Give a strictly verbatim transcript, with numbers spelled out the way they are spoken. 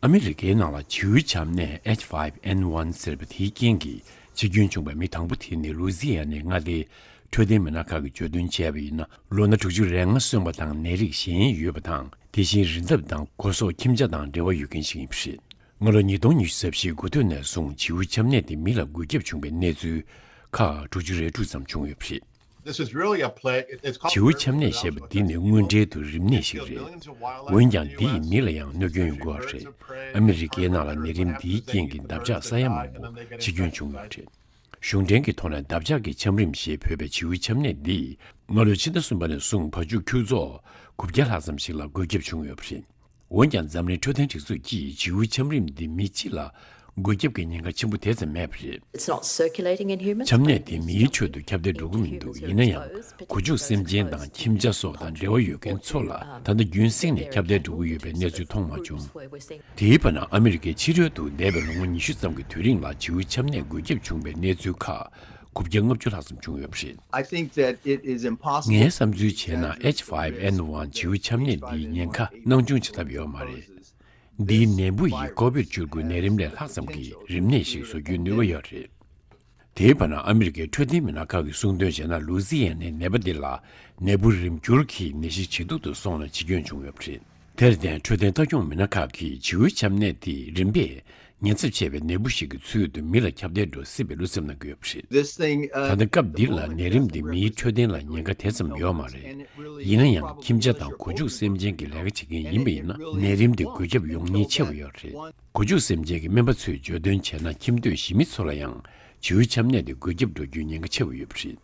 ཨ་མི་རི་ཀའི་ནང་ལ་བྱིའུའི་ཆམ་ནད་H five N one ཟེར་བ་དེའི་རྐྱེན་གྱིས་འཆི་སྐྱོན་བྱུང་བའི་མི་དང་པོ་དེ་ནི་ལུའུ་ཛི་ཡ་ནའི་མངའ་སྡེའི་འཕྲོད་བསྟེན་མི་སྣ་ཁག་གིས་བརྗོད་དོན་བྱས་པ་ཡིན་ན། ལོ་ན་དྲུག་ཅུ་རེ་ལྔ་སོན་པ་དང་ནད་རིགས་གཞན་ཡོད་པ་དང་། དེ་བཞིན་རི་འདབས་དང་སྒོ་ཟོག་ཁྱིམ་བྱ་དང་འབྲེལ་བ་ཡོད་མཁན་ཞིག་ཡིན་པ་རེད། སྔ་ལོ་ཉིས་སྟོང་ཉི་ཤུ་རྩ་བཞིའི་འགོ་སྟོད་ནས་བཟུང་བྱིའུ་ཆམ་ནད་དེ་མི་ལ་འགོས་ཁྱབ་བྱུང་བའི་གནས་ཚུལ་ཁག་དྲུག་ཅུ་རེ་དྲུག་ཙམ་བྱུང་ཡོད་པ་རེད། This is really a plague. It- it's called བྱིའུ་ཆམ་ནད་ཞེས་པ་འདི་ནི་དངོས་འབྲེལ་དུ་རིམས་ནད་ཞིག་རེད། འོན་ཀྱང་འདི་ཡིས་མི་ལ་ཡང་གནོད་སྐྱོན་ཡོང་གི་ཡོད་རེད། ཨ་མི་རི་ཀའི་ནང་ལ་ནད་རིམས་འདིའི་རྐྱེན་གྱིས་འདབ་ཆགས་ས་ཡ་མང་པོ་འཆི་སྐྱོན་བྱུང་ཡོད་རེད། གཞུང་འབྲེལ་གྱི་ཐོག་ནས་འདབ་ཆགས་ཀྱི་ཆམ་རིམས་ཞེས་འབོད་པའི་བྱིའུ་ཆམ་ནད་འདིས་སྔ་ལོ་ཕྱི་ཟླ་གསུམ་པ་ནས་བཟུང་བ་ཕྱུགས་ཁྱུ་ཚོགས་དགུ་བརྒྱ་ལྷག་ཙམ་ཞིག་ལ་འགོས་ཁྱབ་བྱུང་ཡོད་པ་རེད། འོན་ཀྱང་འཛམ་གླིང་འཕྲོད་བསྟེན་སྒྲིག་འཛུགས་ཀྱིས་བྱིའུ་ཆམ་རིམས་འདི་མི་སྤྱི་ལ་འགོས་ཁྱབ་ཀྱི་ཉེན་ཁ་ཆེན་པོ་དེ་ཙམ་མེད་པ་རེད། It's not circulating in humans. ཆམ་ནད་དེ་མིའི་ཁྲོད་དུ་ཁྱབ་གདལ་འགྲོ་གི་མི་འདུག་ཡིན་ན་ཡང་། གོ་ཆུ་སེམས་ཅན་དང་ཁྱིམ་བྱ་སོགས་དང་འབྲེལ་བ་ཡོད་མཁན་ཚོ་ལ་ད་ལྟ་རྒྱུན་བསྲིངས་ནས་ཁྱབ་གདལ་འགྲོ་གི་ཡོད་པའི་གནས་ཚུལ་མཐོང་མ་བྱུང་། དེའི་བར་ན་ཨ་མི་རི་ཀའི་ཕྱི་རོལ་དུ་འདས་པའི་ལོ་ངོ་ཉི་ཤུ་ཙམ་གྱི་དུས་རིང་ལ་བྱིའུ་ཆམ་ནད་འགོས་ཁྱབ་བྱུང་བའི་གནས་ཚུལ་ཁག་དགུ་བརྒྱ་ལྔ་བཅུ་ལྷག་ཙམ་བྱུང་ཡོད་པ་རེད། I think that it is impossible. ངའི་བསམ་ཚུལ་བྱས་ན་H five N one བྱིའུ་ཆམ་ནད་འདིའི་ཉེན་ཁ་སྣང་ཆུང་བྱེད་ཐབས་ཡོད་མ་རེད། འདིའི་ནད་འབུ་ཡིས་ཀོ་བིད་བཅུ་དགུ་ནད་རིམས་ལས་ལྷག་ཙམ་གྱི་རིམས་ནད་ཞིག་བཟོ་རྒྱུའི་ནུས་པ་ཡོད་རེད། དེའི་བར་ན་ཨ་མི་རི་ཀའི་འཕྲོད་བསྟེན་མི་སྣ་ཁག་གིས་གསུངས་དོན་བྱས་ན། ལུའུ་ཛི་ཡ་ནའི་ནད་པ་འདི་ལ་ནད་འབུ་རིམས་འགྱུར་གྱི་ནད་གཞི་ཇེ་སྡུག་ཏུ་སོང་ནས་འཆི་སྐྱོན་བྱུང་ཡོད་པ་རེད། དེར་བརྟེན་འཕྲོད་བསྟེན་ལྟ་སྐྱོང་མི་སྣ་ཁག་གིས་བྱིའུ་ཆམ་ནད་དེ་རིམ་པས་ཉེན་ཚབས་ཆེ་བའི་ནད་འབུ་ཞིག་གི་ཚུལ་དུ་མི་ལ་ཁྱབ་གདལ་འགྲོ་སྲིད་པའི་བློ་འཚབ་གནང་གི་ཡོད་པ་རེད། This thing, uh, ད་ལྟ་སྐབས་འདི་ལ་ནད་རིམས་འདི་མིའི་འཕྲོད་བསྟེན་ལ་ཉེན་ཁ་དེ་ཙམ་ཡོད་མ་རེད། ཡིན་ན་ཡང་ཁྱིམ་བྱ་དང་སྒོ་ཕྱུགས་སེམས་ཅན་གྱི་ལས་ཀ་བྱེད་མཁན་ཡིན་པ་ཡིན་ན་ནད་རིམས་འདི་འགོས་ཁྱབ་ཡོང་ཉེན་ཆེ་བ་ཡོད་རེད། སྒོ་ཕྱུགས་སེམས་ཅན་གྱི་སྨན་པ་ཚོས་བརྗོད་དོན་བྱས་ན། ཁྱིམ་སྡོད་གཞིས་མི་ཚོ་ལ་ཡང་བྱིའུ་ཆམ་ནད་དེ་འགོས་ཁྱབ་འགྲོ་རྒྱུའི་ཉེན་ཁ་ཆེ་བ་ཡོད་པ་རེད།